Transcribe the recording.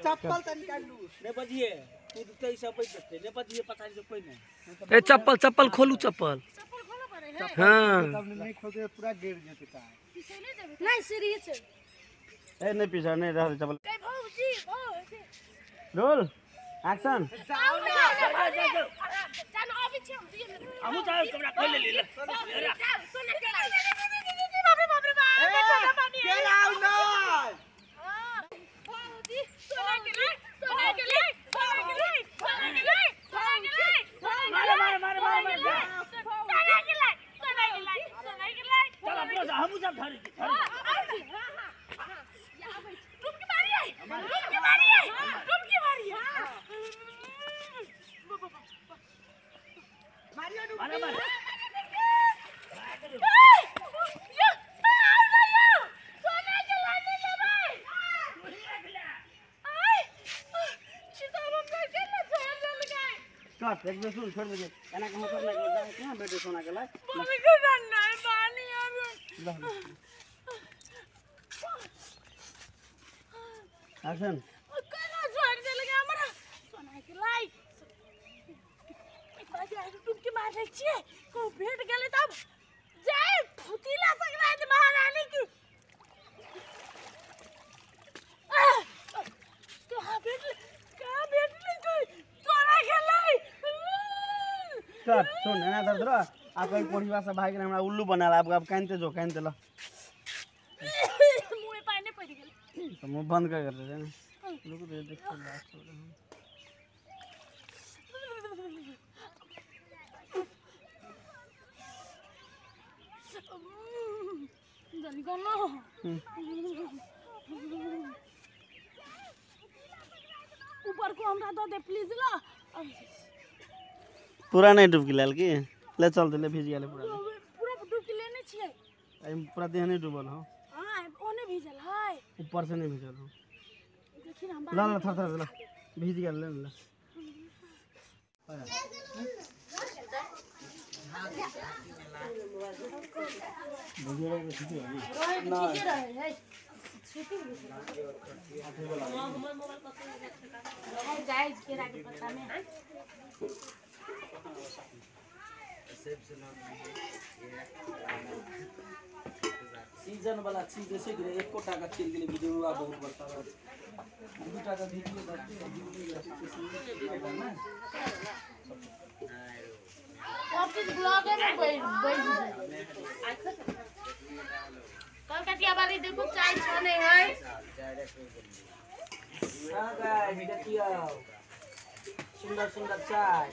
चप्पल त निकालू ने बजिए कूदते सब बच जते ने बजिए पता नहीं कोई नहीं। ए चप्पल चप्पल खोलू चप्पल चप्पल खोलो पड़े है। हां तब नहीं खोलते पूरा गिर जेते का नहीं सीढ़ी छै। ए नहीं पीछा नहीं रह चप्पल। ए भौजी भौजी रोल एक्शन। जाओ ना जानो अभी छी हम दिए हमू जाओ कपड़ा खोल ले ले सोना के लाई बाप रे बाप रे बाप के लाउ ना हां भौजी सोना के लाई सोना के लाई सोना के लाई सोना के लाई सोना के लाई मारे मारे मारे मारे सोना के लाई सोना के लाई सोना के लाई। चल अपनो हमू सब धरी हां हां या आबै डुबकी मारी है डुबकी मारी है डुबकी मारी है। मारियो डुबकी मारे मारे कट एक बेर सुन छोड़ दे एना कहाँ पर लग जाए कहां बेटे सोना के लाई मम्मी के जानना है पानी अब एक्शन। केना छोड़ दे लगे हमरा सोना के लाई एक बार जाए डुबकी मार लै छियै को भेट गेलै तब जय फुतीला संक्रांति महारानी की कहाँ भेट कहाँ भेट कोई सोना के लाई। कट सुन एना धर धर आ कोई कोढ़ीवा से भाग हमरा उल्लू बनाला अब अब कानते जो कानते ल मुंह में पानी पड़ गेल तो मुंह बंद कर दे ने रुक दे देख लास्ट जानी कोनो ऊपर को हमरा दो दे प्लीज ला। पूरा नहीं डूब गेल की ले चल दे ले भीज गेल पूरा पूरा डूब लेने छियै ए पूरा देह नहीं डूबल हो। हां ओने भीजल है ऊपर से नहीं भीजल हो देखी ना हम ला ला थर थर ला भीज गेल ले ला। ठीक रहे है जाए केरा के पत्ता में। सीजन वाला चीज जैसे कि एको टाका चल गेलै वीडियो बहुत बड़का बात 2 टाका वीडियो ना सब चीज ब्लॉगे में बैठ बैठ कलकतिया वाली देखो चाय छाने है। हां गाइस देखियो सुंदर सुंदर चाय।